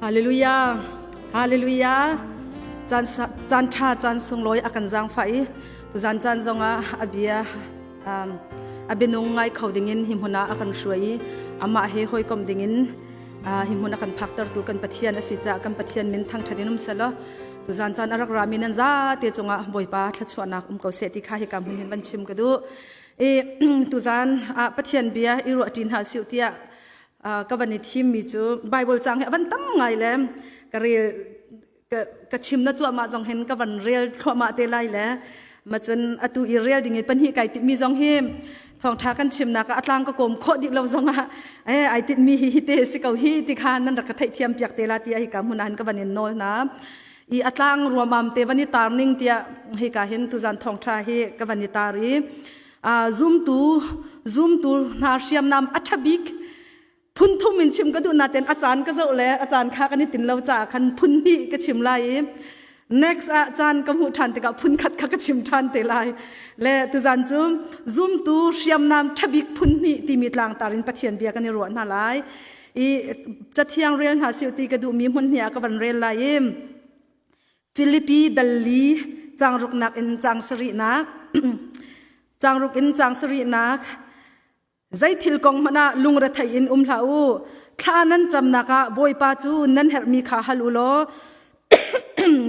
Hallelujah. Hallelujah. Caan caan ṭha caan sunglawi a kan zaangfah i tuzan caan zongah a bia a bianung ngai kho dingin hi hmun ah a kan hruai i amah he hawikom dingin hi hmun a kan phaktertu kan Pathian a si caah kan Pathian min thangṭhat in um selaw tuzan caan a rak rami nan zate cungah Bawipa thluachuahnak um ko seh ti kha hika hmun hin van chim ka duh. I tuzan ah Pathian bia i ruahṭi hna siu tiah ka van i thimmi cu Bible cang hi a van tam ngai le ka rel ka chim na cuahmah zong hin ka van rel thluahmah te lai le macun atu i rel ding i pahnih kai timi zong hi thawngtha kan chimnak ah a tlang ka kawm khawh dih lo zong ah eh ai tinhmi hi hi te si ko hi ti kha nan rak ka theihthiam piak te la ti hi ka hmun ah hin ka van in nawl hna i a tlang ruamam te van i tar ning tiah hika hin tuzan thawngtha hi ka van i tar i zumtu zumtu hna hriamnam a ṭha bik phun thum in chim ka duh naten a caan ka zoh le a caan kha kan i tin lo caah khan phun hnih ka chim lai i next ah caan ka hmuh ṭhan tikah phun khat kha ka chim ṭhan te lai le tuzan cu zumtu hriamnam ṭha bik phun hnih timi tlangtar in Pathian bia kan i ruah hna lai i cathiang rel hna siu ti ka duhmi hmun hnih ah ka van rel lai i Filipi dalli changruknak in chang sarihnak changruk in chang sarihnak Zeithil kong hmanh ah lungrethei in um hlah u. Thla nan camnak ah Bawipa cu nan herhmi kha hal u law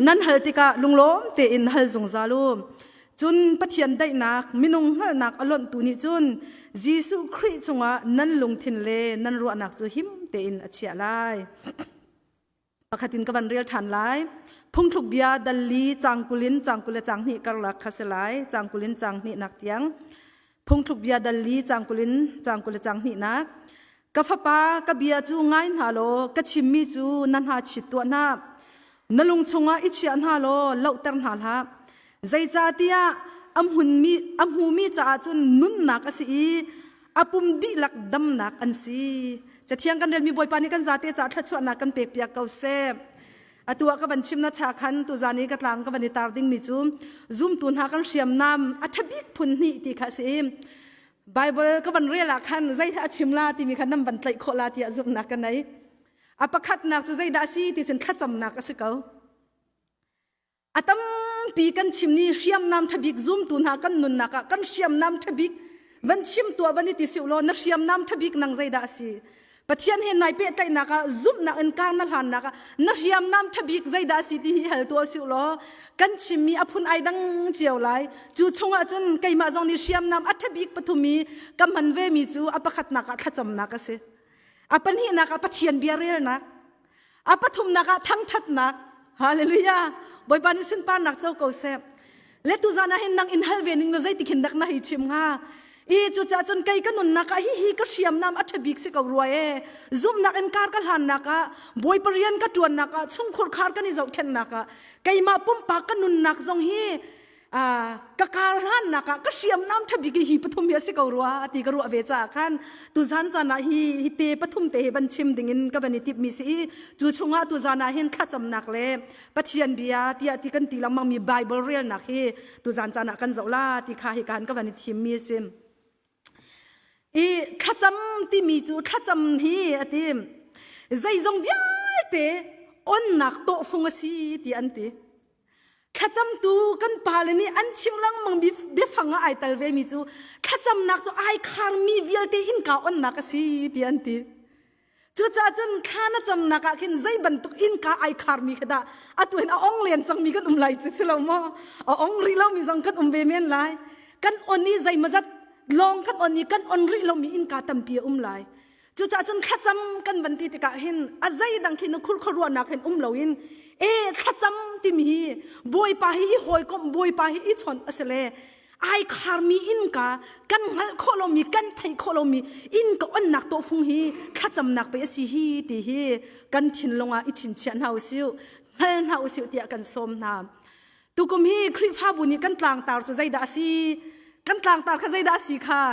nan hal tikah lunglawm tein hal zungzal u. Cun Pathian daihnak minung hngalhnak a lonhtu nih cun Jesuh Khrih cungah nan lungthin le nan ruahnak cu him tein a chiah lai. Pakhat in ka van rel ṭhan lai. Phungthluk bia dalli cangkul in cangkul le canghnih karlak kha si lai. Cangkul in canghnih nak tiang. Phungthluk bia dalli cangkul in cangkul le canghnih nak. Ka fapa, ka bia cu ngai hna law ka chimmi cu na hna chit tuah hna. Na lung chungah i chiah hna law lohter hna hlah. Zeicahtiah a hmunmi a hmumi caah cun nunnak a si i a pum dihlak damnak an si. Cathiang kan relmi Bawipa nih kan zate caah thluachuahnak kan pek piak ko seh. Atu ah ka van chim na cha khan tuzan i ka tlang ka van i tar dingmi cu zumtu hna kan hriamnam a ṭhabik phun hnih ti kha a si i Bible ka van rel ah khan zei a chim la timi kha nan van tlaih khawh la tiah zumhnak ka nei. A pakhatnak cu zeidah a si ti cun thlacamnak a si ko. A tampi kan chim ni hriamnam ṭhabik zumtu hna kan nunnak ah kan hriamnam ṭhabik van chim tuah van i ti siu law na hriamnam ṭhabik nang zeidah a si? Pathian he nai pehtlaihnak ah zumhnak in kar na hlannak ah na hriamnam ṭhabik zeidah a si ti hi hal tuah siu law kan chimmi a phun ai dang cio lai. Cu chungah cun keimah zong nih hriamnam a ṭhabik pathum i ka hman vemi cu a pakhatnak ah thlacamnak a si. A pahnihnak ah Pathian bia relnak. A pathumnak ah thangṭhatnak. Hallelujah. Bawipa nih sunparnak co ko seh. Le tuzan ah hin nang in hal ve ning na zeiti khin dak na hei chim hnga? I cucaah cun kei ka nunnak ah hihi ka hriamnam a ṭhabik si ko rua e. Zumhnak in kar ka hlannak ah, Bawipa rian ka ṭuannak ah, chungkhur khar kan i zohkhenhnak ah, keimah pumpak ka nunnak zong hi ka kar hlannak ah ka hriamnam ṭhabik hi pathum hi a si ko rua ti ka ruah ve caah khan tuzan caan ah hi hi te pathum te hi van chim dingin ka van i timhmi si i cu chungah tuzan ah hin thlacamnak le Pathian bia tiah ti kan ti lengmang mi Bible relnak hi tuzan caan ah kan zoh la ti kha hi kan ka van i thimmi a si. I thlacam timi cu thlacam hi a ti zeizong vialte onnak tawhfung a si ti an ti. Thlacamtu kan pale nih an chim lengmang biafang ah ai tel vemi cu thlacamnak cu ai kharmi vialte innka onnak a si ti an ti. Cucaah cun thla na camnak ah khin zei bantuk innka ai kharmi kha dah atu hin a ong len cangmi kan um lai cu si lo maw? A ong rih lomi zong kan um ve men lai. Kan on i zeimawzat lawng kan on i kan on rih lomi innka tampi a um lai. Cucaah cun thlacam kan van ti tikah hin a zeidang khi na khurkhua ruahnak hin um loin e thlacam timi hi Bawipa hi i hawikomh Bawipa hi i chawnh a si le ai kharmi innka kan hngalh khawh lomi kan theih khawh lomi innka onnak tawhfung hi thlacamnak pei a si hi ti hi kan thinlung ah i chinchiah hna usih hngal hna usih tiah kan sawm hna. Tukum hi Khrihfabu nih kan tlangtar cu zeidah a si? Kan tlangtar kha zeidah a si kha?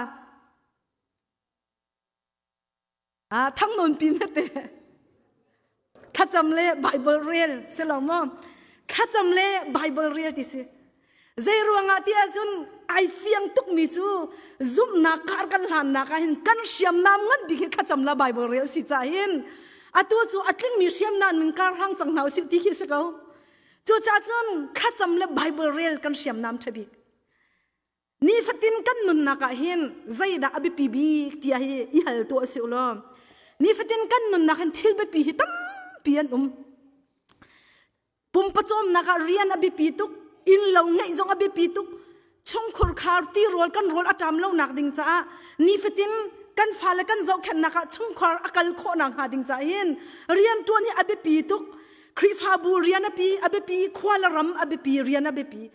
Ah, thang nawn pi mete. Thlacam le Bible rel si lo maw? Thlacam le Bible rel ti si. Zei ruangah ti ahcun ai fiang tukmi cu zumhnak kar kan hlannak ah hin kan hriamnam ngan bik hi thlacam la Bible rel si ca hin. Atu cu a tlingmi hriamnam in kar hlang cang hna usih ti khi si ko. Cucaah cun thlacam le Bible rel kan hriamnam ṭha bik. Nifatin kan nunnak ah hin zeidah a biapi bik tiah hi i hal tuah si ulaw nifatin kan nunnak hin thil biapi hi tampi an um. Pumpacawmnak ah rian a biapi tuk, inn lo ngeih zong a biapi tuk, chungkhur khar tirawl kan rawl a ṭam lonak ding caah nifatin kan fale kan zohkhenhnak ah chungkhar a kal khawhnak hnga ding caah hin rian ṭuan hi a biapi tuk. Khrihfabu rian a pi a biapi, khua le ram a biapi, rian a biapi.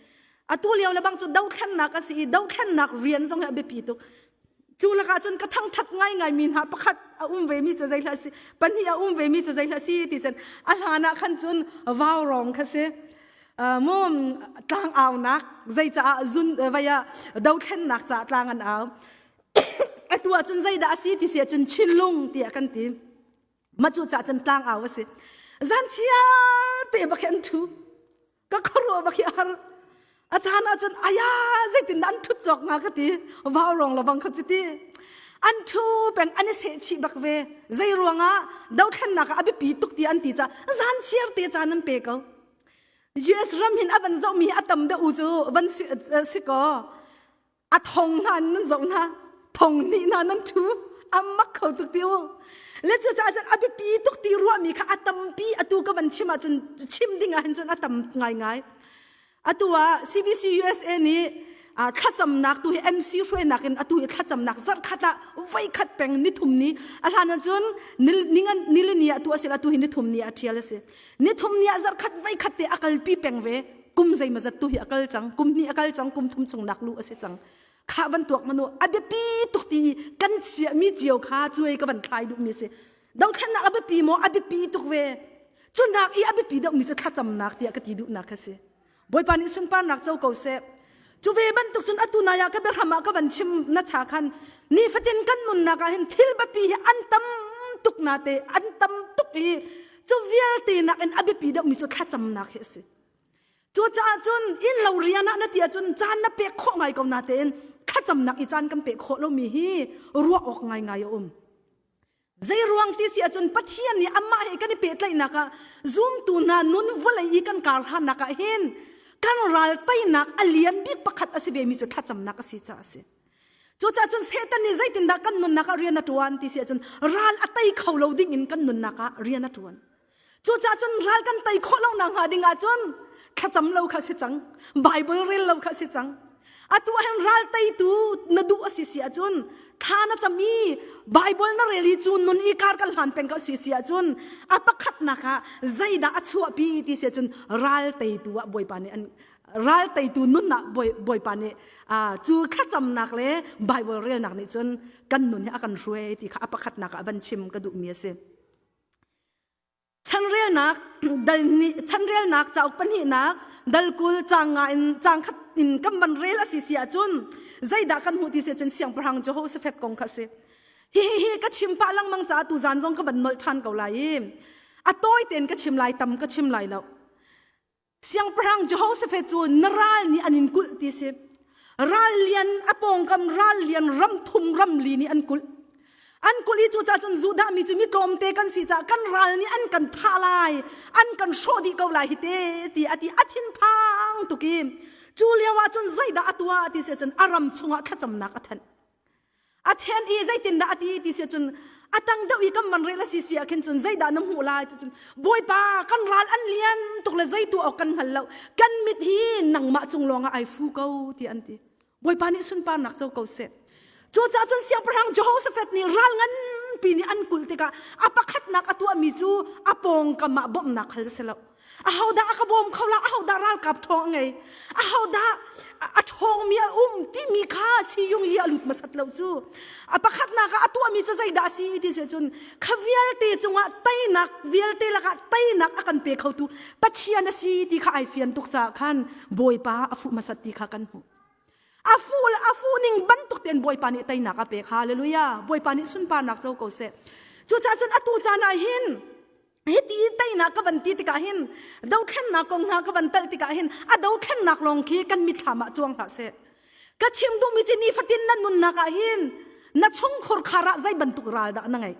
Atu lio le bang cu dothlennak a si i dothlennak rian zong hi a biapi tuk. Cu lakah cun ka thangṭhat ngaingai mi hna pakhat a um ve mi cu zei hlah si pahnih a um ve mi cu zei hlah si ti cun a hlan ah khan cun vaurawng kha si mu tlang aunak zei caah zun vai ah dothlennak caah tlang an au atu ah cun zeidah a si ti si ahcun chinlung tiah kan ti mah cu caah cun tlang au a si zan chiar te bak hi an ṭhu ka khuaruah bak hi a har a caan ahcun aya zeitin dah an ṭhut cawk hnga ka ti vau rong lo bang kha cuti an ṭhu peng an i seh chih bak ve zei ruangah dothlennak ah a biapi tuk ti an ti ca zan chiar te caan an pe ko US ram hin a van zohmi a tam deuh u cu van si, si kaw a thong hna nan zoh hna thong hnih hna nan ṭhu a mak kho tuk ti u le cucaah cun a biapi tuk ti ruahmi kha a tampi atu ka van chim ahcun chim ding ah hin cun a tam ngaingai atu ah CBC USA nih thlacamnak tu hi MC hruainak in atu hi thlacamnak zarhkhat ah voikhat peng nithum ni a hlan ahcun nilini ah tu a si atu hi nithum ni ah ṭhial a si nithum ni ah zarhkhat voikhat te a kalpi peng ve kum zeimazat tu hi a kal cang kum hnih a kal cang kum thum chung nak lu a si cang kha van tuak manu a biapi tuk ti kan chia mi cio kha cuai ka van thlai duh mi si dothlennak a biapi maw a biapi tuk ve cunak i a biapi deuh mi cu thlacamnak tiah ka ti duhnak kha si bawipa nih sunparnak co ko seh cu ve bantuk cun atu nai ah ka biahram ah ka van chim na cha khan nifatin kan nunnak ah hin thil biapi hi an tam tuk na te an tam tuk i cu vialte nak in a biapi deuh mi cu thlacamnak hi a si Cucaah cun inn lo rian ah na ti ahcun caan na pek khawh ngai ko natein thlacamnak i caan kan pek khawh lomi hi ruah awk ngaingai a um. Zei ruang ti si ahcun Pathian nih amah he kan i pehtlaihnak ah zumtu hna nun vawlei i kan kar hlannak ah hin kan ral teinak a lian bik pakhat a si vemi cu thlacamnak a si caah a si. Cucaah cun Satan nih zeitindah kan nunnak ah rian a ṭuan ti si ahcun ral a tei kho lo ding in kan nunnak ah rian a ṭuan. Cucaah cun ral kan tei khawh lo nak hnga ding ahcun thlacam lo kha si cang, Bible rel lo kha si cang. Atu ah hin ral teitu na duh a si si ahcun thla na cam i Bible na rel i cu nun i kar kan hlan peng ko si si ahcun a pakhatnak ah zeidah a chuahpi ti si ahcun ral teitu ah Bawipa nih an ral teitu nun ah Bawipa nih cu thlacamnak le Bible relnak nih cun kan nun hi a kan hruai ti kha a pakhatnak ah van chim ka duhmi a si. Chanrelnak dal nih chanrelnak cauk pahnihnak dal 20 caang nga in caang khat in kan van rel a si si ahcun zeidah kan hmuh ti si ahcun siangpahrang Jehoshaphat kong kha a si. Hi hi hi ka chim pah lengmang caah tu zan zong ka van nolh ṭhan ko lai i a tawi tein ka chim lai tam ka chim lai lo. Siangpahrang Jehoshaphat cu na ral nih an in kulh ti si. Ral lian a pawngkam ral lian ram thum ram li nih an kulh. An kulh i cucaah cun Judah mi cu mi tlawmte kan si caah kan ral nih an kan thah lai, an kan hrawh dih ko lai hi te ti a ti a thinphang tuk i cu lio ah cun zeidah a tuah ti si cun a ram chungah thlacamnak a thanh. A then i zeitindah a ti ti si cun a tang deuh i kan van rel a si si ah khin cun zeidah na hmuh lai ti cun Bawipa kan ral an lian tuk le zei tuah awk kan hngal lo kan mit hi nangmah cung lawng ah ai fu ko ti an ti Bawipa nih sunparnak co ko seh cucaah cun siangpahrang Jehoshaphat nih ral nganpi nih an kulh tikah a pakhatnak a tuahmi cu a pawngkam ah bawmhnak hal a si lo Ahodah a ka bawm kho la ahodah ralkap ṭhawng a ngei ahodah a ṭhawngmi a um timi kha siyung i a lut hmasat lo cu a pakhatnak ah a tuahmi cu zeidah a si ti si cun kha vialte cungah teinak vialte lakah teinak a kan pe khotu Pathian a si ti kha ai fian tuk caah khan Bawipa a fuh hmasat ti kha kan hmuh a fuh le a fuh ning bantuk tein Bawipa nih teinak a pek hallelujah Bawipa nih sunparnak co ko seh cucaah cun atu caan ah hin Hiti teinak ka van ti tikah hin dothlennak kong hna ka van talh tikah hin a dothlennak lawng khi kan mitthlam ah cuang hlah seh. Ka chim duhmi cu nifatin na nunnak ah hin na chungkhur khar ah zei bantuk ral dah na ngeih?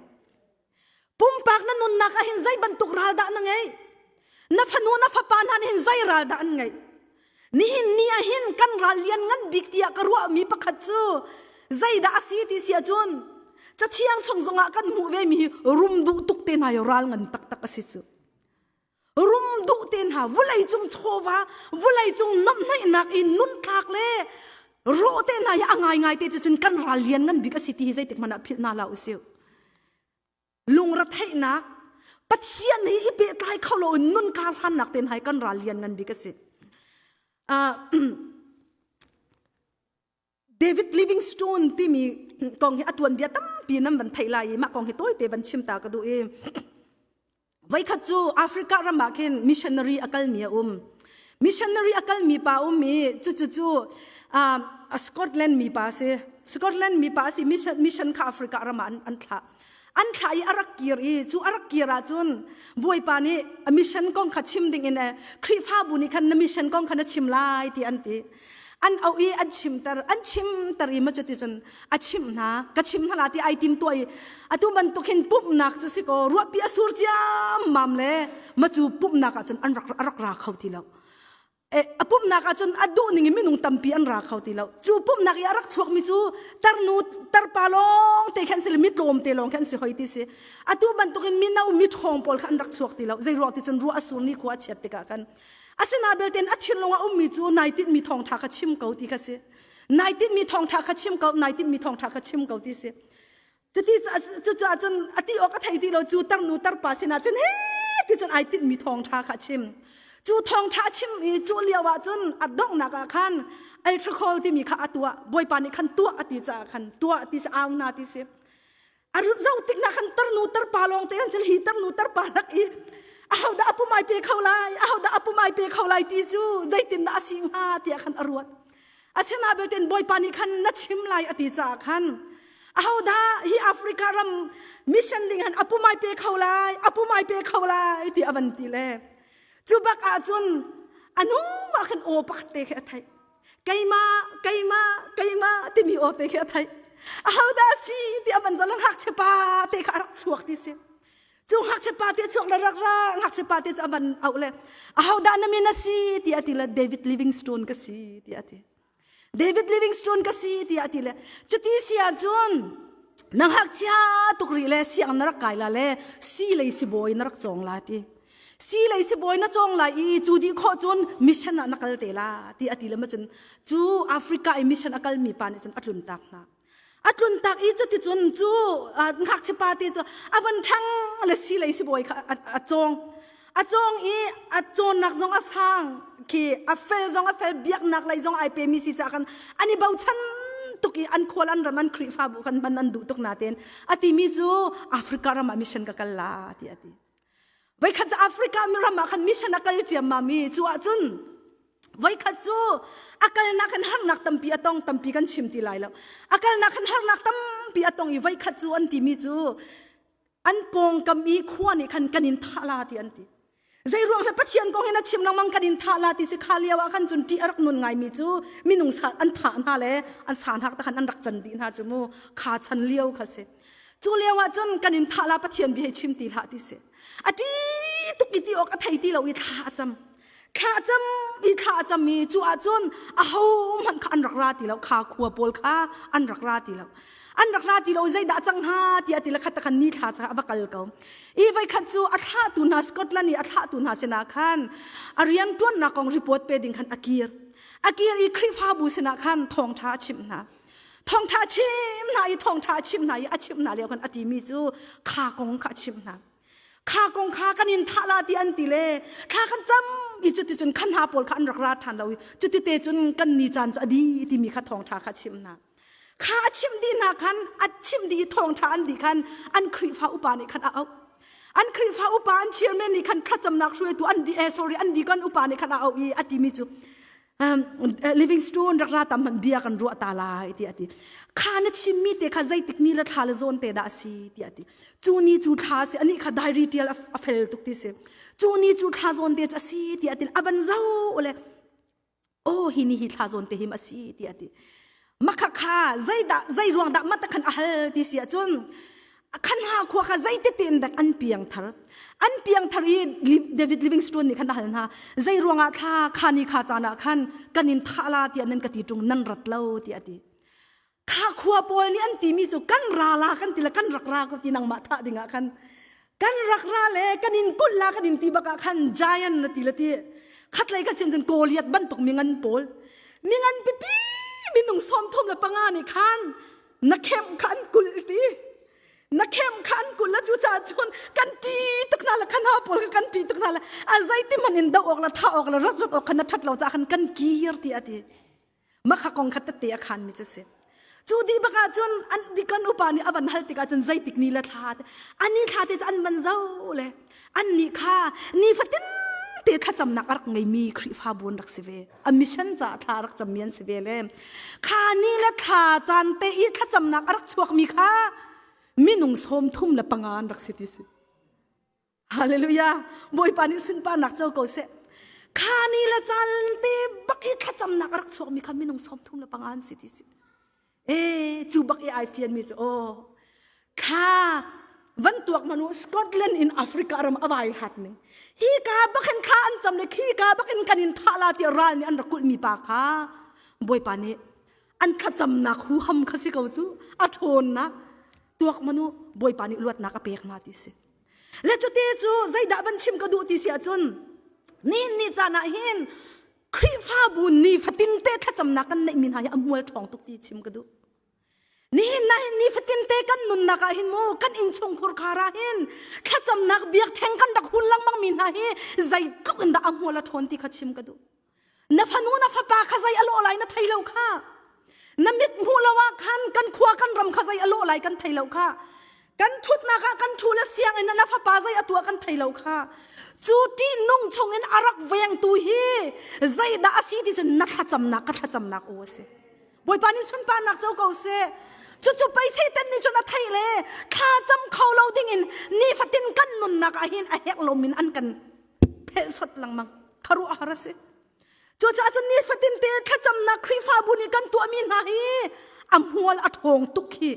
Pumpak na nunnak ah hin zei bantuk ral dah na ngeih? Na fanu na fapa hna nih hin zei ral dah an ngeih? Nihin ni ah hin kan ral lian ngan bik tiah ka ruahmi pakhat cu zeidah a si ti si ahcun Cathiang chung zongah kan hmuh ve mi hi rum duh tuk te hna hi ral ngan taktak a si cu. Rum duh te hna vulei cung chawva vulei cung nomhnaihnak in nun tlak le rawh te hna hi a ngaingai te cu cun kan ral lian ngan bik a si ti hi zeitik hmanh ah philh hna hlah usih. Lungretheihnak Pathian hi i pehtlai kho lo in nun kar hlannak ten hai kan ral lian ngan bik a si. David Livingstone timi kong hi a tuanbia tampi nan van theih lai i mah kong hi tawite van chim ta ka duh i voikhat cu Africa ram ah khin missionary a kalmi a um. Missionary a kalmi pa um i cucu cu Scotland mi pa a si. Scotland mi pa a si mission, mission kha Africa ram ah an, an thlah. An thlah i a rak kir i cu a rak kir ahcun Bawipa nih a mission kong kha chim ding in Khrihfabu nih khan na mission kong kha na chim lai ti an ti. An auh i an chimter an chimter i ma cuti cun a chimh hna ka chim hna la ti ai tim tuah i atu bantuk hin pumhnak cu si kaw ruahpi a sur ciammam le ma cu pumhnak ahcun an rak rak ra kho ti lo. A pumhnak ahcun a duh ning in minung tampi an ra kho ti lo. Cu pumhnak i a rak chuakmi cu tarnu tarpa lawng te khan si le mi tlawm te lawng khan si hoi ti si. Atu bantukin mino mi ṭhawng pawl kha an rak chuak ti lo. Zei ruang ti cun ruah a sur ni khua a chiat tikah khan. Asina belte a thinlung ah ummi cu nai tinhmi thawngṭha kha chim ko ti kha si. Nai tinhmi thawngṭha kha chim ko, nai tinhmi thawngṭha kha chim ko ti si. Cuti cucaah cun a ti awk a thei ti lo cu tarnu tarpa sinah cun he ti cun ai tinhmi thawngṭha kha a chim. Cu thawngṭha a chim i cu lio ah cun a donghnak ah khan alcohol timi kha a tuah. Bawipa nih khan tuah a ti caah khan tuah ti si au na ti si. A zoh tik na khan tarnu tarpa lawng te an si hi tarnu tarpa lak i ahodah a pum ai pe kho lai ahodah a pum ai pe kho lai ti cu zeitindah a si hnga tiah khan a ruat. Asina belte Bawipa nih khan na chim lai a ti caah khan ahodah hi Africa ram mission ding han apumai pe kho lai apumai pe kho lai ti a van ti le cu bak ahcun anu ah khan aw pakhat te khi a theih keimah keimah keimah timi aw te khi a theih ahodah si ti a van zalang ngakchia pa te kha a rak chuak ti si Cu ngakchia pa te chuak le rak ra ngakchia pa te cu a van auh le ahodah na min a si tiah a ti le David Livingstone ka si tiah a ti. David Livingstone ka si tiah a ti le cuti si ahcun na ngakchia tuk rih le siang na rak kai la le si lei sibawi na rak cawng la ti. Si lei sibawi na cawng lai i cu dih khawh cun mission ah na kal te la ti a ti le ma cun cu Africa i mission a kalmi pa nih cun a tlun tak hna. A tluntak i cuticun cu ngakchia pa te cu a van ṭhang le si lei sibawi kha a cawng. A cawng i a cawnnak zong a sang khi a fel zong a fel biaknak lei zong ai pemi si caah khan an i bochan tuk i an khual an ram an Khrihfabu khan hman an duh tuk natein a timi cu Africa ram ah mission ka kal la ti a ti. Voikhat cu Africa ram ah khan mission a kal ciammam i cu ahcun voikhat cu a kalnak in harnak tampi a tong tampi kan chim ti lai lo. A kalnak in harnak tampi a tong i voikhat cu an timi cu an pawngkam i khua nih khan kan in thah la ti an ti. Zei ruang hle Pathian kong hin a chim lengmang kan in thah la ti si kha lio ah khan cun ṭih a rak nun ngaimi cu minung sa an thah hna le an sa hna ta khan an rak can dih hna cu mu kha chan lio kha si. Cu lio ah cun kan in thah la Pathian bia hi chim ti hlah ti si. A ṭi tuk i ti awk a thei ti lo i thla a cam. Thla a cam i thla a cam i cu ah cun aho hmanh kha an rak ra ti lo. Kha khua pawl kha an rak ra ti lo. An rak ra ti lo zeidah cang hnga tiah ti le khat khan ni thla ca a va kal ko. I voikhat cu a thlahtu hna Scotland i a thlahtu hna sinah khan a rianṭuannak kong report pe ding khan a kir. A kir i Khrihfabu sinah khan thawngṭha a chimh hna. Thawngṭha a chim hna i thawngṭha a chimh hna i a chimh hna lio khan a timi cu kha kong kha a chimh hna. Kha kong kha kan in thah la ti an ti le thla kan cam i cuticun khan hna pawl kha an rak ra ṭhan lo i cutite cun kan ni caan cu a dih timi kha thawngṭha kha a chimh hna. Kha a chimh dih hna khan a chimh dih i thawngṭha an dih khan an Khrihfa upa nih khan a auh. An Khrihfa upa an chairman nih khan thlacamnak hruaitu an di eh sorry an deacon upa nih khan a auh i a timi cu Livingstone rak ra tam hmanh bia kan ruah ta lai tiah a ti. Kha na chimmi te kha zeitik ni le thla le zawn te dah a si tiah a ti. Cu ni cu thla a si anih kha diary tial a fel tuk ti si. Cu ni cu thla zawn te cu a si tiah a ti. A van zo le oh hi ni hi thla zawn te him a si tiah a ti. Makha kha zeidah zei ruang dah mata khan a hal ti si ahcun. Khan ha khua kha zeiti tein dak an piang thar. An piang thar i David Livingstone nih khan a hal hna. Zei ruangah thla kha ni kha caan ah khan kan in thah la tiah nan ka ti ṭung nan rat lo tiah a ti. Kha khua pawl nih an timi cu kan ra la kan ti le kan rak ra ko ti nangmah thah dingah khan kan rak ra le kan in kulh la kan in ti bak ah khan giant na ti le ti khatlei ka chim cun Goliath bantuk mingan pawl mingan pipi minung 35 nih khan na khem kha an kulh ti na khem kha an kulh la cu caah cun kan ṭi tuk hna le khan ha pawl kha kan ṭi tuk hna le a zeiti hmanh in doh awk le thah awk le rat rat awk kha na ṭhat lo caah khan kan kir ti a ti mah kha kong kha tette a khan mi cu si cu dih bak ah cun an dikon upa nih a van hal tikah cun zeitik ni le thla te ani thla te cu an van zo le an nih kha nifatin te thlacamnak a rak ngeimi Khrihfabu an rak si ve a mission caah thla a rak cammi an si ve le kha ni le thla caan te i thlacamnak a rak chuakmi kha minung 35 an rak si ti si Hallelujah! Bawipa nih sunparnak co ko seh. Kha ni le caan te bak i thlacamnak a rak chuakmi kha minung 35 an si ti si. E cu bak i ai fianmi cu aw kha van tuak manu Scotland in Africa ram a vai hat ning. Hi ka bakin kha an cam le khi ka bakin kan in thah la ti ral nih an rak kulh mi pa kha Bawipa nih an thlacamnak huham kha si ko cu a ṭhawnnak tuak manu Bawipa nih luatnak a pek hna ti si. Le cuti cu zeidah van chim ka duh ti si ahcun nihin ni caan ah hin Khrihfabu nifatin te thlacamnak kan neihmi hna hi a mual ṭhawng tuk ti chim ka duh. Nihin na hin nifatin te kan nunnak ah hin mu kan innchungkhur khar ah hin thlacamnak biakṭheng kan rak hun lengmang mi hna hi zeitluk in dah a hmual a ṭhawn ti kha chim ka duh. Na fanu na fapa kha zei a lawh lai na thei lo kha. Na mit hmuh lo ah khan kan khua kan ram kha zei a lawh lai kan thei lo kha. Kan ṭhutnak ah kan ṭhu le sianginn ah na fapa zei a tuah kan thei lo kha. Cu ṭihnung chungin a rak vengtu hi zeidah a si ti cun na thlacamnak ka thlacamnak aw a si. Bawipa nih sunparnak co ko seh. Cucu pei Satan nih cun a theih le thla cam kho lo dingin nifatin kan nunnak ah hin a herh lomin an kan phelhsot lengmang khuaruahhar a si cucaah cun nifatin te thlacamnak Khrihfabu nih kan tuahmi hna hi a hmual a ṭhawng tuk hi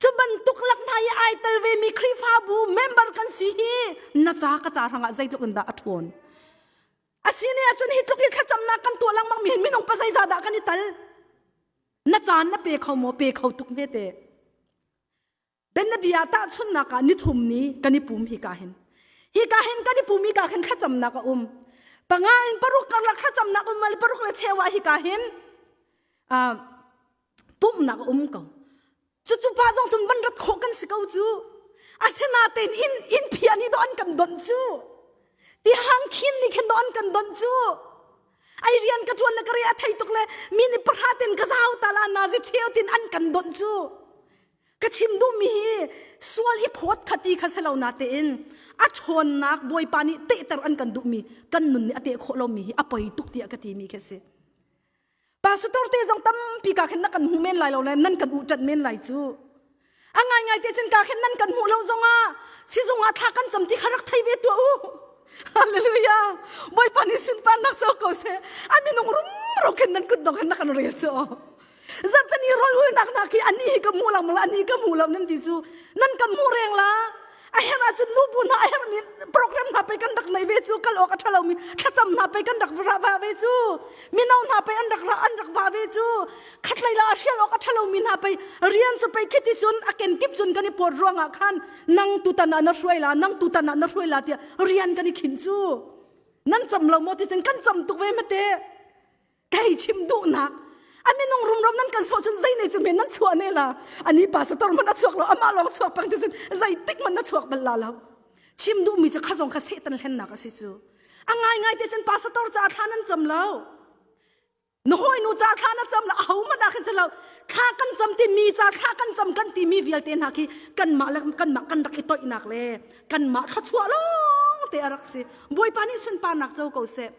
cu bantuk lak hna i ai tel ve mi Khrihfabu member kan si hi na ca ka ca hrangah zeitluk in dah a ṭhawn asine ahcun hi tluk i thlacamnak kan tuah lengmang mi hin minung pa zeizah dah kan i tal na caan na pe kho maw pe kho tuk hme te Bianabia tahchunhnak ah nithum ni kan i pum hika hin. Hika hin kan i pum hika khin thlacamnak a um. Panga in paruk karlak thlacamnak um le paruk le cheu ah hika hin uh, pumhnak a um ko. Cucu pa zong cun van rat khawh kan si ko cu. Asinain inn inn phia nih dawh an kan donh cu. Ti hang khin nih khin dawh an kan donh cu. Ai rian ka ṭuan le ka re a thei tuk le mi nih pahra ten ka zau ta la na zi cheu tin an kan donh cu. Ka chim duhmi hi sual i phawt kha ti kha si lo natein a ṭhawnnak Bawipa nih tehter an kan duhmi kan nun nih a teh khawh lomi hi a poi tuk tiah ka timi khi a si. Pastor te zong tampi ka khin na kan hmu men lai lo le nan kan uh ṭanh men lai cu. A ngaingai te cun ka khin nan kan hmuh lo zongah sizung ah thla kan cam ti kha rak thei ve tuah u. Hallelujah. Bawipa nih sunparnak co ko seh. A minung rumro khin nan kut dong hin na kan rel cu. Zarhteni rawlulnak hna khi ani hi ka hmu lo maw ani ka hmu lo nan ti cu nan kan hmu reng la a herh ahcun nubu hna a herhmi program hna pei kan rak nei ve cu kal awk a ṭha lomi thlacam hna pei kan rak va ve cu mino hna pei an rak an rak va ve cu khatlei la a hrial awk a ṭha lomi hna pei rian cu pei khiti cun a kenkip cun kan i pawt ruangah khan nang tutan ah na hruai la nang tutan ah na hruai la tiah rian kan i khin cu nan cam lo maw ti cun kan cam tuk ve mate Kei chim duhnak a minung rumro nan kan sawh cun zei ne cu men nan chuah ne la ani pastor man a chuak lo amah lawng chuak pang ti cun zeitik man na chuak bal la lo chim duhmi cu kha zong kha satan hlennak a si cu a ngai ngai te cun pastor ca thla nan cam lo na hawi nu ca thla na cam lo aho man ah khin lo thla kan cam ti mi ca thla kan cam kan ti mi vialte hna khi kanmah le kanmah kan rak i toihnak le kanmah thluachuah lawng te a rak si bawipa nih sunparnak co ko seh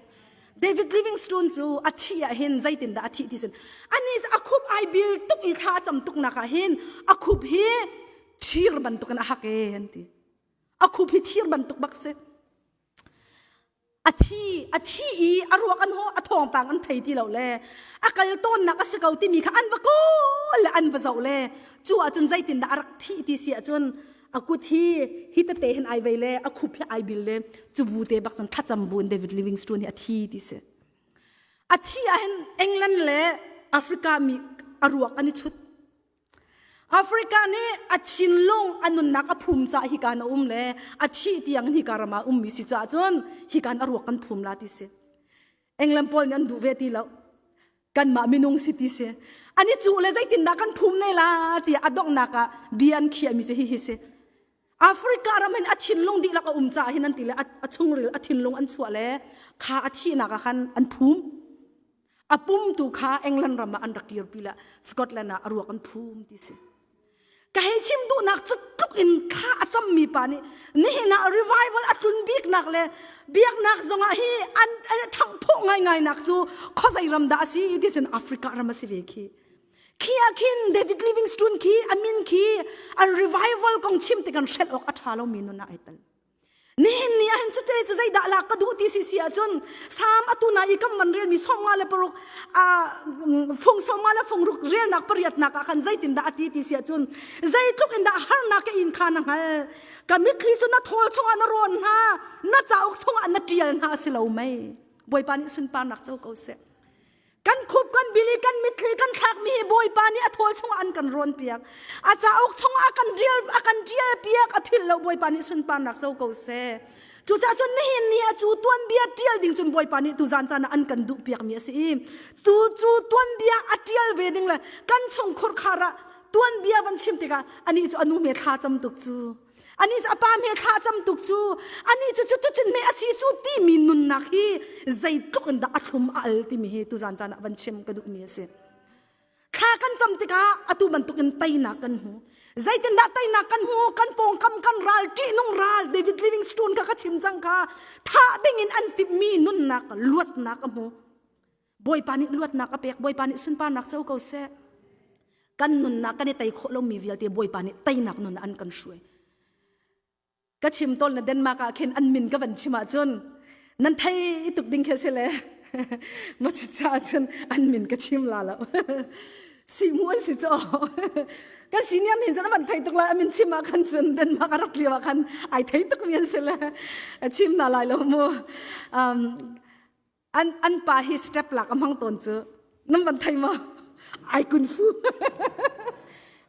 David Livingstone cu a thih ah hin zeitindah a thih ti sin ani cu a khup ai bil tuk i thla a cam tuk nak ah hin a khup hi thir bantuk in a hak e an ti a khup hi thir bantuk bak si a thi. thi a thi i a ruak an ho a thawngpang an thei ti lo le a kal tawnnak a si ko timi kha an va kawl le an va zoh le cu ahcun zeitindah a rak thih ti si ahcun a kut hi hi tete hin ai vei le a khup hi ai bil le cu bu te bak cun thlacam bu in David Livingstone hi a thi ti si. A thi ah hin England le Africa mi a ruak an i chut. Africa nih a thinlung a nunnak a phum ca hi kan a um le a thih tiang hi ka ram ah ummi si caah cun hi kan a ruak kan phum la ti si. England pawl nih an duh ve ti lo. Kanmah minung si ti si. Ani cu le zeitindah kan phum ne la tiah a donghnak ah bia an khiahmi cu hihi si. Africa ram hin a thinlung dihlak a um caah hin an ti le a chungril a thinlung an chuah le kha a thihnak ah khan an phum. A pum tu kha England ram ah an rak kirpi le Scotland ah a ruak an phum ti si. Ka hei chim duhnak cu tluk in kha a cammi pa nih nihin ah revival a tlun biknak le biaknak zongah hi an ṭhanghphawh ngaingai nak cu khuazei ram dah a si ti cun Africa ram a si ve khi. Khi ah khin David Livingstone khi a min khi an revival kong chim tik an hrelh awk a ṭha lomi nun ah ai tel. Nihin ni ahhin cute cu zeidah lak ka duh ti si si ahcun Salm atu na i kam man relmi 56 fung 56 relnak pariatnak ah khan zeitindah a ti ti si ahcun zeitluk in dah harnak ka in kha na hngal ka mitthli cu na thawl chungah na rawn hna na cauk chungah na ṭial hna a si lo mei Bawipa nih sunparnak co ko seh Kan khup kan bil i kan mitthli kan thlakmi hi Bawipa nih a thawl chungah an kan rawn piak. A cauk chungah a kan rial a kan rial piak a philh lo Bawipa nih sunparnak co ko seh. Cucaah cun nihin ni ah cu tuanbia ṭial ding cun Bawipa nih tuzan caan ah an kan duh piakmi a si i tu cu tuanbia a ṭial ve ding le kan chung khurkhar ah tuanbia van chim tikah anih cu a nu hme thla cam tuk cu Anih cu a pa hme thla cam tuk cu anih cu cutucun hme a si cu timi nunnak hi zeitluk in dah a thlum a al timi hi tuzan caan ah van chim ka duhmi a si. Thla kan cam tikah atu bantukin teinak kan hmu. Zeitindah teinak kan hmu? Kan pawngkam kan ral ṭihnung ral David Livingstone kha ka chim cang kha thah dingin an timhmi nunnak luatnak a hmu. Bawipa nih luatnak a pek, Bawipa nih sunparnak co ko seh. Kan nunnak kan i tei khawh lomi vialte Bawipa nih teinak nun an kan hruai. Ka chim tawl na Denmark ah khin an min ka van chim ahcun nan thei tuk ding khi si le ma ca cun an min ka chim la lo. Si mu an si cho. Kan senior nih cun van thei tuk lai amin chim ah khan cun Denmark a rak lio ah khan ai thei tuk mi an si le chim na lai lo mu. Um, An an pa hi step lak a hmang tawn cu nan van thei maw? Ai kun fu.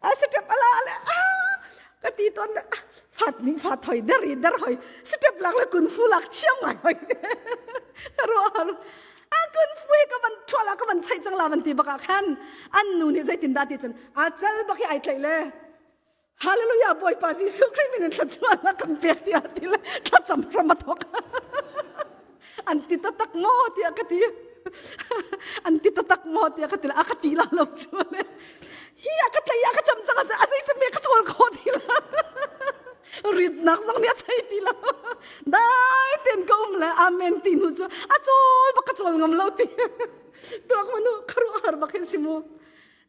A step ala le ah ka ti tawn le fat ning fat hoi der i der hoi step lak le kun fu lak thiam ngai hoi. Ka ruah a kun fu hi ka van thuala ka van chei cang la van ti bak ah khan an nu nih zeitin dah ti cun a cal bak hi ai tlaih le Hallelujah Bawipa Jesuh Khrih min in thluachuahnak kan pek tiah ti le thlacam hram a thawk. An ti taktak maw tiah ka ti. An ti taktak maw tiah ka ti le a ka ti la lo cu le. Hi a ka tlai a ka cam cang a zei cem ka chawl kho ti la. Ritnak zong nih a chei ti lo. Dai ten ka um le amen ti nu cu a chawl bak ka chawl ngam lo ti. Tuak manu kharuah har bak hin si mu.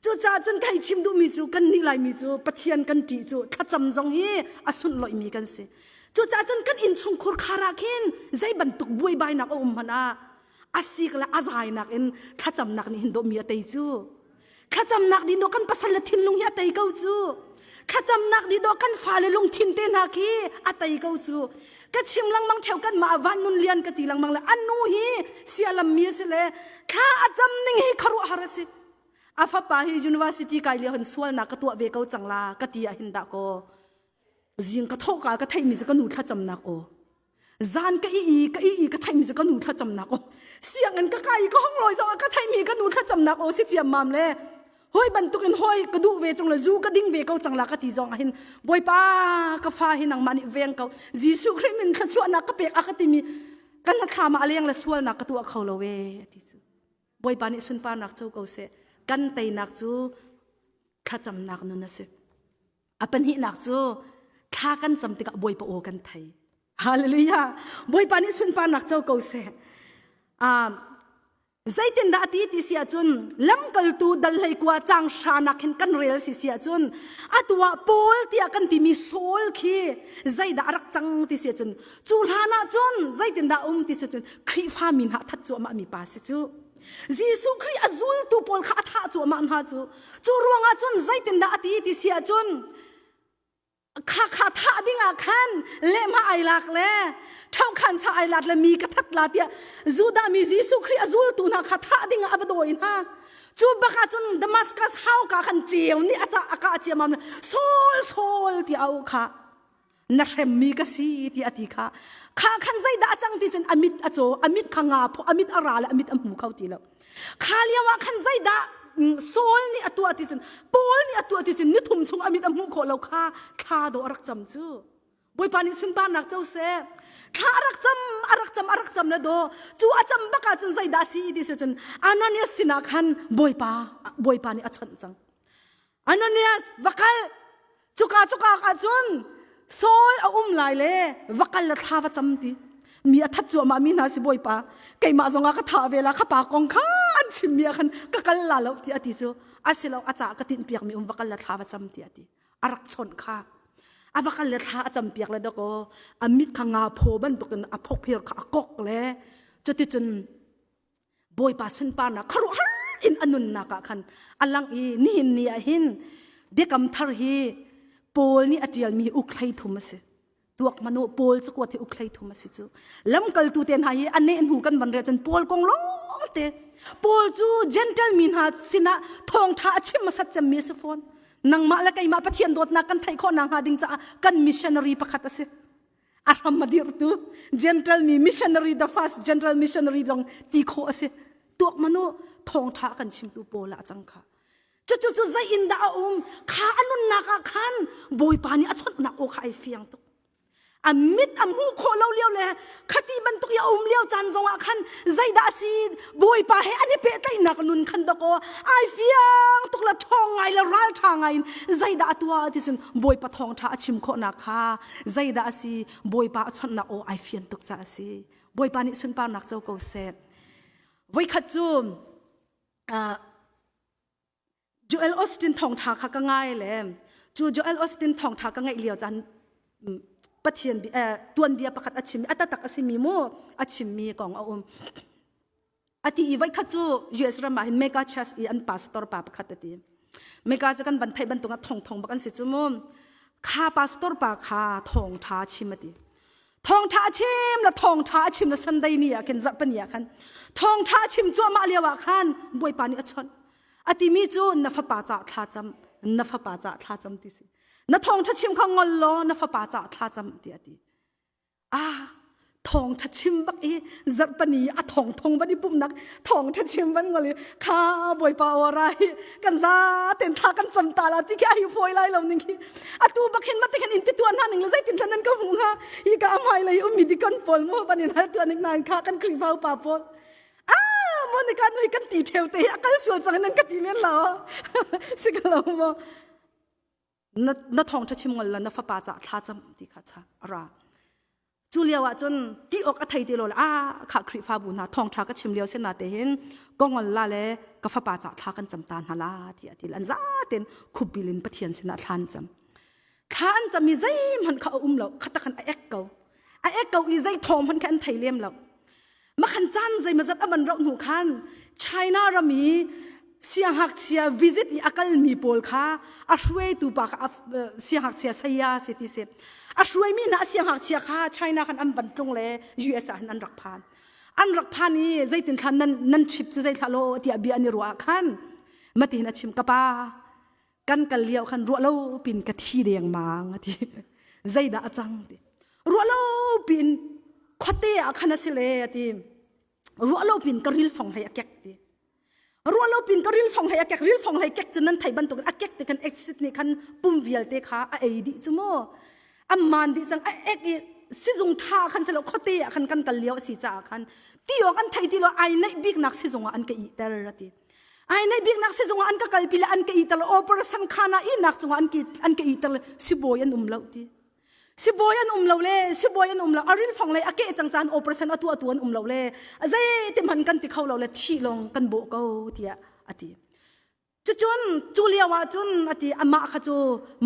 Cucaah cun kai chim duhmi cu kannih Laimi cu Pathian kan ṭih cu thlacam zong hi a sunlawihmi kan si. Cucaah cun kan innchungkhur khar ah khin zei bantuk buaibainak a um hmanh ah a sik le a zainak in thlacamnak nih hin dawhmi a tei cu. Thlacamnak nih dawh kan pasal le thinlung hi a tei ko cu. Thlacamnak nih dawh kan fale lungthin te hna khi a tei ko cu. Ka chim lengmang ṭheo kanmah ah van nun lian ka ti lengmang le anu hi sialam mi a si le thla a cam ning hi khuaruahhar a si. A fapa hi university kai lio hin sualnak ka tuah ve ko cang la ka ti ah hin dah kaw zing ka thawh ka ka theihmi cu ka nu thlacamnak aw zan ka i i ka i i ka theihmi cu ka nu thlacamnak aw sianginn ka kai ka hong lawi zong ah ka theihmi ka nu thlacamnak aw si ciam mam le hoi bantuk in hoi ka duh ve cung le zu ka ding ve ko cang la ka ti zong ah hin bawipa ka fa hi nangmah nih veng ko Jesuh Khrih min thluachuahnak ka pek a ka timi kan hnathlam ah a leng le sualnak ka tuah kho lo e ti cu Bawipa nih sunparnak co ko seh. Kan teinak cu thlacamnak nun a si. A pahnihnak cu thla kan cam tikah Bawipa aw kan thei. Hallelujah. Bawipa nih sunparnak co ko seh. Um, Zeitindah a ti ti si ahcun lamkaltu dal hleikua cang hranak hin kan rel si si ahcun atu ah Paul tiah kan timi Saul khi zeidah a rak cang ti si ahcun cu hlan ah cun zeitindah um ti si ahcun Khrihfa mi hna that cuahmah mi pa si cu. Jesuh Khrih a zultu pawl kha a thah cuahmah hna cu. Cu ruangah cun zeitindah a ti ti si ahcun kha kha thah ding ah khan lehmah ai lak le ṭhokhan sa ai lat le mi ka that la tiah Judah mi Jesuh Khrih a zultu hna kha thah ding ah a va dawi hna. Cu bak ah cun Damascus hauka khan ceu nih a ca a kah ciammam Saul Saul tiah a auh kha na hremmi ka si ti a ti kha kha khan zeidah a cang ti cun a mit a caw a mit kha nga phaw a mit a ra le a mit a hmu kho ti lo Kha lio ah khan zeidah Saul nih a tuah ti cun Paul nih a tuah ti cun nithum chung a mit a hmuh khawh lo kha thla dawh a rak cam cu. Bawipa nih sunparnak co seh. Thla a rak cam, a rak cam, a rak cam le daw. Cu a cam bak ah cun zeidah a si ti si cun Ananias sinah khan Bawipa Bawipa nih a chawnh cang. Ananias va kal cuka cuka ah cun Saul a um lai le va kal le thla va cam ti mi a that cuahmah mi hna si bawipa keimah zongah ka thah ve la kha pa kong kha an chim mi ah khan ka kal la lo ti a ti cu asilo a ca ka tinh piak mi um va kal le thla va cam ti a ti a rak chawnh kha a va kal le thla a cam piak le dakaw a mit kha nga phaw bantukin a phok phir kha a kok le cuticun Bawipa sunparnak khuaruahhar in a nunnak ah khan a lang i nihin ni ah hin biakam thar hi Paul nih a ṭialmi hi uk 33 a si. Tuak hmanh u Paul cakuat hi uk 33 a si cu. Lamkaltu te hna hi a neh hnu kan van rel cun Paul kong lawng te. Paul cu Gentile mi hna sinah thawngṭha a chim hmasat cemmi a si fawn. Nangmah le keimah Pathian dawtnak kan theih khawh nakhnga ding caah kan missionary pakhat a si. A hram a dirhtu Gentile mi missionary the first general missionary zong ti khawh a si. Tuak manu thawngṭha a kan chimtu Paul ah a cang kha. Cucu cu zei in dah a um? Kha a nunnak ah khan Bawipa nih a chawnhnak aw kha ai fiang tuk. A mit a hmuh khawh lo lio le khati bantuk i a um lio caan zongah khan zeidah a si Bawipa he an i pehtlaihnak nun khan dakaw ai fiang tuk le ṭhawng ngai le ralṭha ngai in zeidah a tuah ti cun Bawipa thawngṭha a chim khawhnak kha zeidah a si Bawipa a chawnhnak aw ai fian tuk caah a si. Bawipa nih sunparnak co ko seh. Voikhat cu Joel Austin thawngṭha kha ka ngai le cu Joel Austin thawngṭha ka ngaih lio caan Pathian tuanbia pakhat a chim a tatak a simi mu a chimmi kong a um. A ti i voikhat cu US ram ah hin mega church i an pastor pa pakhat a ti. Mega cu kan van theih bantuk ah thong thong bak an si cu mu. Kha pastor pa kha thawngṭha chim a ti. Thawngṭha a chim la thawngṭha a chim la Sunday ni ah khin zarhpini ah khan thawngṭha a chim cuahmah lio ah khan Bawipa nih a chawnh. A timi cu na fapa caah thla cam, na fapa caah thla cam ti si. Na thawngṭha chim kha ngol law na fapa caah thla cam ti a ti. Ah thawngṭha chim bak i zarhpani a thong thong van i pumnak thawngṭha chim van ngol i kha bawipa aw ra hi kan za ten thla kan cam ta la ti khi ai fawi lai lo ning hi atu bak hin mate khan in ti tuan hna ning le zeitin thlan nan ka hmu hnga hi ka amai lei ummi dikon pawl mu ban in hal tuan ning nan kha kan Khrihfa upa pawl ah Monica nu hi kan ti theu te hi a kal sual cang nan ka ti men lo si ka lo mo na na thawngṭha chim ngol la na fapa ca thla cam ti kha cha ra cu lio ah cun ti awk a thei ti lo le a kha Khrihfabu hna thawngṭha ka chim lio sin na te hin ka ngol la le ka fapa ca thla kan cam ta hna la ti a ti an zaten khupbil in Pathian sinah thla an cam thla an cam i zeihmanh kha a um lo khata khan a ek ko a ek ko i zei thawng hmanh kha an thei lem lo Makhan caan zeimazat a van rauh hnu khan China ram i siangngakchia visit i a kalmi pawl kha a hruaitu pa kha siangngakchia saya si ti si. A hruaimi hna a siangngakchia kha China khan an van tlung le US ah hin an rak phan. An rak phan i zeitin thla nan nan trip cu zei thla law tiah bia an i ruah ah khan matihin a chim ka pa kan kal lio khan ruah lo pin ka thi dengmang a ti zeidah a cang ti ruah lo pin khuate ah khan a si le a ti ruah lo pin ka ril fong hlei a kek ti ruah lo pin ka ril fong hlei a kek ril fong hlei kek cu nan thei bantuk a kek ti khan acid nih khan pum vialte kha a ei dih cu mu amman dih cang a ek i sizung tha khan selo khuate ah khan kan kal lio a si caah khan ti awk an thei ti lo ai neih biknak sizung ah an ka ih ter a ti Ai nei biknak sizung ah an ka kalpi le an ka iter operation khana ihnak cungah an an ka iter le sibawi an um lo ti. Sibawi an um lo le sibawi an um lo a rinfong lei a keh cang caan operation a tuah tu an um lo le zei ti hman kan ti kho lo le thi lawng kan bawh ko tiah a ti. Cucun cu lio ah cun a ti amah kha cu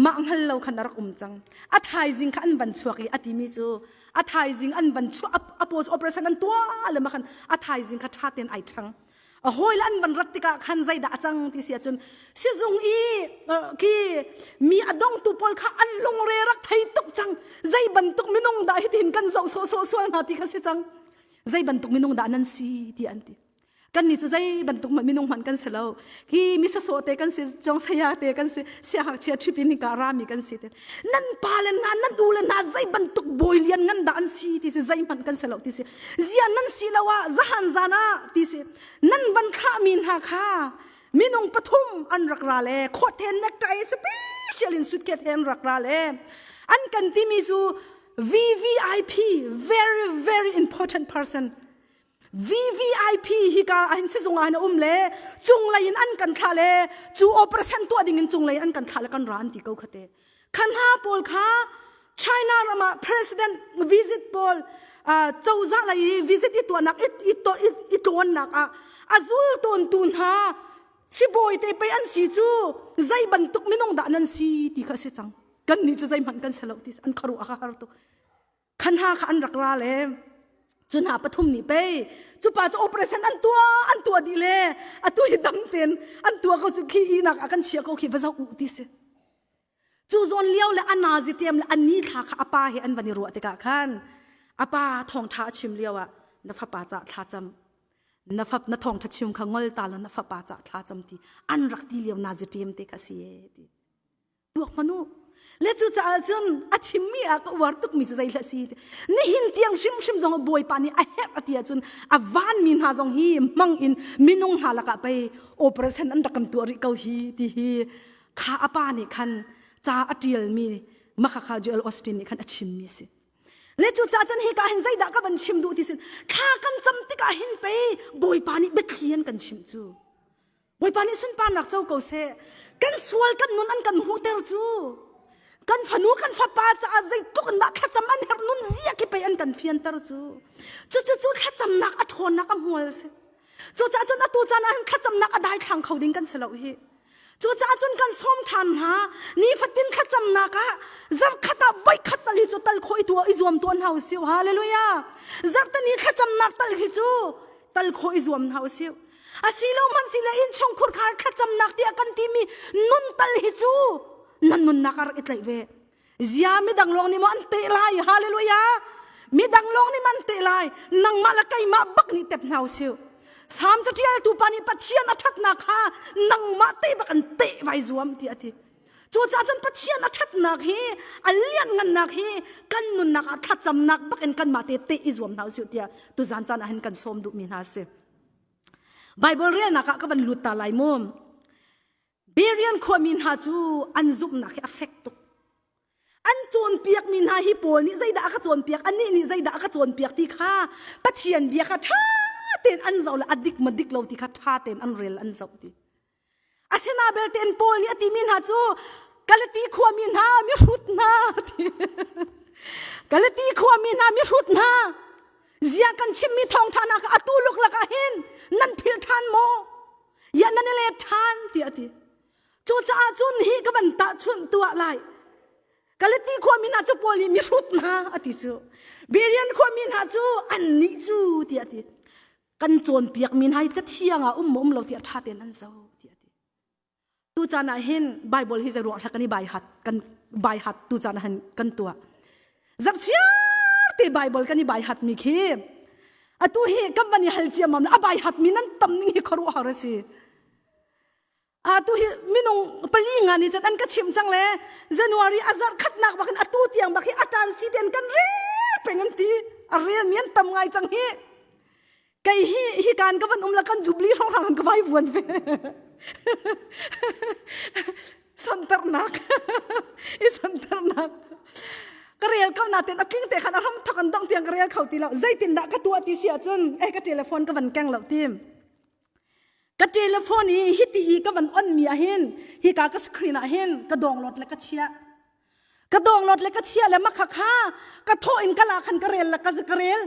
mah hngal lo khan a rak um cang. A thaizing kha an van chuak i a timi cu a thaizing an van chuah a paw cu operation an tuah le ma khan a thaizing kha ṭha tein ai ṭhang. A hawi le an van rat tikah khan zeidah a cang ti si ahcun sizung i khi mi a dongtu pawl kha an lungre rak thei tuk cang. Zei bantuk minung dah hitin kan zoh sawhsawh sual hna ti kha si cang. Zei bantuk minung dah nan si ti an ti. Kannih cu zei bantuk minung hmanh kan si lo. Hi mi sawsawh te kan si, cong saya te kan si, siangngakchia ṭhip in hika rami kan si te. Nan pa le hna, nan u le hna zei bantuk bawi lian ngan dah an si ti si, zeihmanh kan si lo ti si. Zia nan si lo ah zahan zan ah ti si. Nan van thlahmi hna kha minung pathum an rak ra le khawthen necktie special in suitcase he an rak ra le an kan timi cu VVIP very very important person VVIP hika ahhin sizung ah hin a um le cunglei in an kan thlah le cu operation tuah ding in cunglei an kan thlah le kan ra an ti ko khate kha hna pawl kha China ram ah president visit pawl cozah lei i visit i tuahnak i tlawnnak ah a zul tawntu hna sibawi te pei an si cu zei bantuk minung dah nan si ti kha a si cang kan nih cu zeihmanh kan si lo ti an khuaruah a har tuk khan hna kha an rak ra le cu hna pathum nih pei cu pa cu operation an tuah an tuah dih le atu hi dam ten an tuah ko cu khi inak a kan chia ko khi va zoh u ti si cu zawn lio le a nazi ṭem le a ni thla kha a pa he an van i ruah tikah khan a pa thawngṭha a chim lio ah na fapa ca thla cam na fap na thawngṭha chim kha ngol ta la na fapa ca thla cam ti an rak ti lio nazi ṭem te kha si ti tuak hmanh u le cucaah cun a chimmi ah ka uar tukmi cu zeihlah si nihin tiang hrimhrim zong bawipa nih a herh a ti ahcun a vanmi hna zong hi hmang in minung hna lakah pei operation an rak kan tuah rih ko hi ti hi kha a pa nih khan ca a ṭialmi makhakha Joel Austin nih khan a chimmi si le cucaah cun hika hin zeidah ka van chim duh ti sin thla kan cam tikah hin pei bawipa nih biathli an kan chimh cu Bawipa nih sunparnak co ko seh. Kan sual kan nun an kan hmuhter cu. Kan fanu kan fapa caah zeitluk in dah thlacam an herh nun zia khi pei an kan fianter cu. Cucu cu thlacamnak a ṭhawnnak a hmual si. Cucaah cun atu caan ah hin thlacamnak a daithlang kho ding kan si lo hi. Cucaah cun kan sawm ṭhan hna. Nifatin thlacamnak ah zarkhat ah voikhat tal hi cu tal khawh i tuah i zuam tuah hna usih. Hallelujah. Zarhteni thlacamnak tal hi cu tal khawh i zuam hna usih. Asilo hmanh sile innchungkhur khar thlacamnak tiah kan timi nun tal hi cu nan nunnak ah rak i tlaih ve. Zia midang lawng nih maw an teh lai? Hallelujah! Midang lawng nih man teh lai. Nangmah le keimah bak nih tep hna usih. Salm caṭialtu pa nih Pathian a ṭhatnak kha nangmah te bak an teh vai zuam ti a ti. Cucaah cun Pathian a ṭhatnak hi a lianngannak hi kan nunnak ah thlacamnak bak in kanmah te teh i zuam hna usih tiah tuzan caan ah hin kan sawm duhmi hna a si. Bible relnak ah ka van lut ta lai mu. Berean khuami hna cu an zumhnak hi a fek tuk. An cawnpiakmi hna hi Paul nih zeidah a ka cawnpiak, anih nih zeidah a ka cawnpiak ti kha Pathian bia kha ṭha tein an zoh le a dik ma dik lo ti kha ṭha tein an rel an zoh ti. Asina belte in Paul nih a timi hna cu Galati khuami hna mihrut hna ti. Galati khuami hna mihrut hna zia kan chimmi thawngṭha nak atu luklak ah hin nan philh ṭhan maw? Ya nan i let ṭhan tiah a ti. Cucaah cun hi ka van tahchunh tuah lai. Galati khuami hna cu Paul nih mihrut hna a ti cu. Berean khuami hna cu annih cu tiah a ti. Kan cawnpiakmi hna hi cathiang ah um maw um lo tiah ṭha tein an zoh tiah a ti. Tu caan ah hin Bible hi zei ruang hlah kan i bai hat kan bai hat tu caan ah hin kan tuah. Zarhchiar te Bible kan i bai hat mi khi atu hi kan van i hal ciammam a bai hat mi nan tam ning hi khuaruahhar a si. Atu hi minung pali nga ni cun an ka chim cang le January a zarh khatnak bak in atu tiang bak hi a tan si ten kan rel peng an ti a rel mi an tam ngai cang hi. Kei hi hi kan ka van um la kan jubli hrawnghrang an ka vai vuan ve. Santernak. I santernak. Ka rel ko na ten a tling te khan a ram thok an dong tiang ka rel kho ti lo. Zeitin dah ka tuah ti si ahcun eh ka telephone ka van keng lo tim. Ka telephone hi hiti i ka van on mi ah hin hika ka screen ah hin ka download le ka chiah. Ka download le ka chia le makha kha ka thawh in ka la khan ka rel la ka ka rel.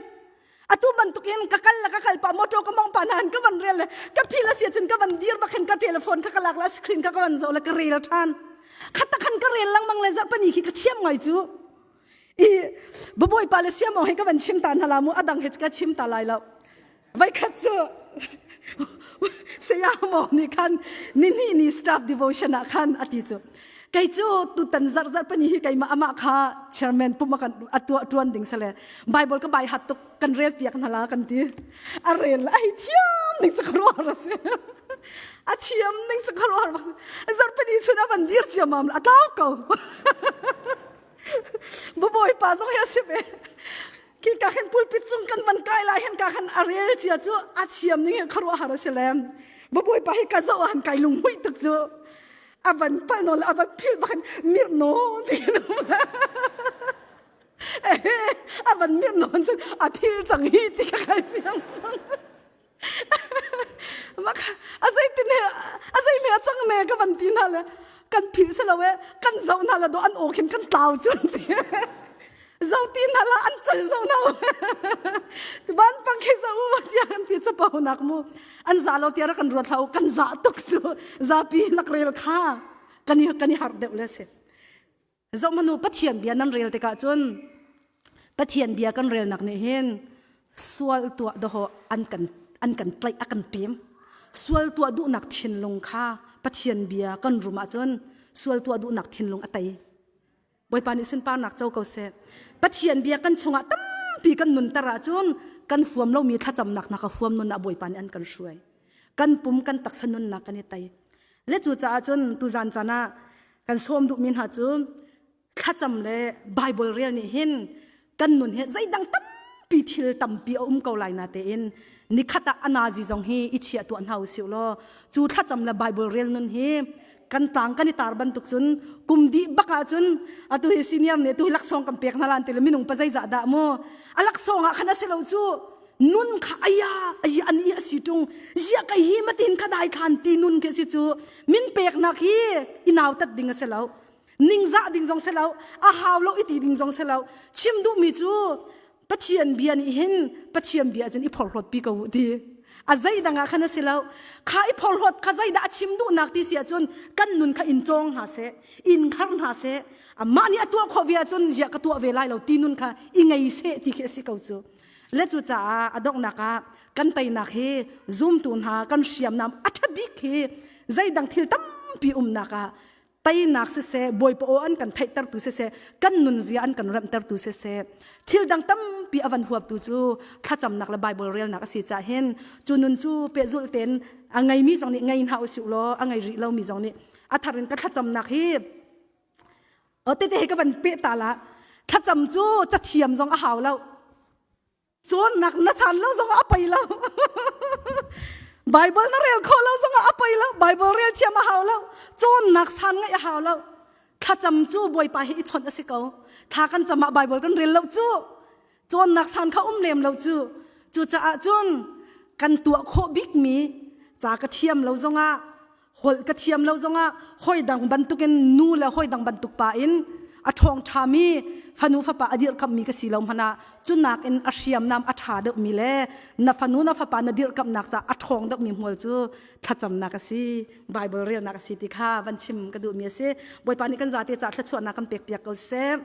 Atu bantukin ka kal la ka kal pa motor ka mong pa nan ka van rel le ka phil asia cun ka van dir bak khan ka telephone kha ka lak la screen kha ka van zoh le ka rel than. Khata khan ka rel langmang le zarhpani khi ka thiam ngai cu. I babawi pa le siamong he ka van chim ta hna la mu adang he ka chim ta lai lo. Voikhat cu saya maw nih khan nihnih ni staff devotion ah khan a ti cu kei cu tutan zarh zarh pani hi keimah amah kha chairman pum a kan a tuah tuan ding sale bible ka bai hat tuk kan rel piak hna la kan ti a rel ai thiam ning cu kharuah ra si a thiam ning cu kharuah ra si zarh pani chun a van dir ciamam a tlau ko babawi pa zong hi a si ve khi ka khan pulpit cung kan van kai lai hin ka khan a rel cia cu a thiam ning hi khuaruahhar a si lem babawi pa hi ka zoh ah han kai lung hmuih tuk cu a van pal nawn a van philh bak mirh nawn ti a van mirh nawn cun a phil cang hi ti ka kai fiang cang a zeitin he a zei me a cang me ka van ti hna le kan philh si lo e kan zoh hna le do an aw khin kan tlau cun ti zo ti hna la an cal zo na van pang khi zo u tiah kan ti capo nak mu an za lo tiah kan ruat hlah u kan za tuk cu zapi nak rel kha kan i kan i harh deuh le si Zohmanu Pathian bia nan rel tikah cun Pathian bia kan relnak nih hin sual tuah dawhawh an kan an kan tlaih a kan ṭem. Sual tuah duhnak thinlung kha Pathian bia kan rum ahcun sual tuah duhnak thinlung a tei. Bawipa nih sunparnak co ko seh. Pathian bia kan chungah tampi kan nunter ahcun kan huam lomi thlacamnak hna kha huam nun ah Bawipa nih an kan hruai. Kan pum kan taksa nunnak kan i tei. Le cucaah cun tuzan caan ah kan sawm duhmi hna cu thlacam le Bible rel nih hin kan nun hi zeidang tampi thil tampi a um ko lai na tein nikhat ah anazi zong hi i chiah tuah hna usih law cu thlacam le Bible rel nun hi kan tlang kan i tar bantuk cun kum dih bak ah cun atu hi senior nih tu hi laksawng kan pek hna lan ti le minung pa zeizah dah mu a laksawng ah khan a si lo cu nun kha aya ai an i asi tung zia kai hi matin kha dai khan ti nun ke si cu min peknak hi inau tat ding a si lo ningzah ding zong si lo a hau lo iti ding zong si lo chim duhmi cu Pathian bia nih hin Pathian bia cun i phorhlawt pi ko u ti a zei dang ah khan a si lo kha i phorhlawt kha zeidah a chim duhnak ti si ahcun kan nun kha in cawng hna seh in khar hna seh amah nih a tuah khawh ve ahcun ziah ka tuah ve lai lo ti nun kha i ngei seh ti khi a si ko cu Le cucaah a donghnak ah kan teinak hi zumtu hna kan hriamnam a ṭha bik hi zeidang thil tampi umnak ah teinak siseh Bawipa aw an kan theihtertu siseh kan nunzia an kan remhtertu siseh thil dang tampi a van huaptu cu thlacamnak le Bible relnak a si caah hin cu nun cu pehzulh tein a ngeimi zong nih ngei hna usih law a ngei rih lomi zong nih a thar in ka thlacamnak hi Tete he ka van peh ta la. Thlacam cu cathiam zong a hau lo. Cawnnak na chan lo zong a pei lo. Bible na rel khawh lo zong a pei lo. Bible rel thiam a hau lo. Cawnnak san ngaih a hau lo. Thlacam cu Bawipa hi i chawnh a si ko. Thla kan cam ah Bible kan rel lo cu. Cawnnak san kha um lem lo cu. Cucaah cun kan tuah khawh bikmi ca ka thiam lo zongah holh ka thiam lo zongah hoi dang bantukin nu le hoi dang bantuk pa in a ṭhawng ṭhami fanu fapa a dirhkamhmi ka si lo hmanh ah cunak in a hriamnam a ṭha deuhmi le na fanu na fapa na dirhkamhnak caah a ṭhawng deuhmi hmual cu thlacamnak a si Bible relnak a si ti kha van chim ka duhmi a si Bawipa nih kan zate caah thluachuahnak kan pek piak ko seh.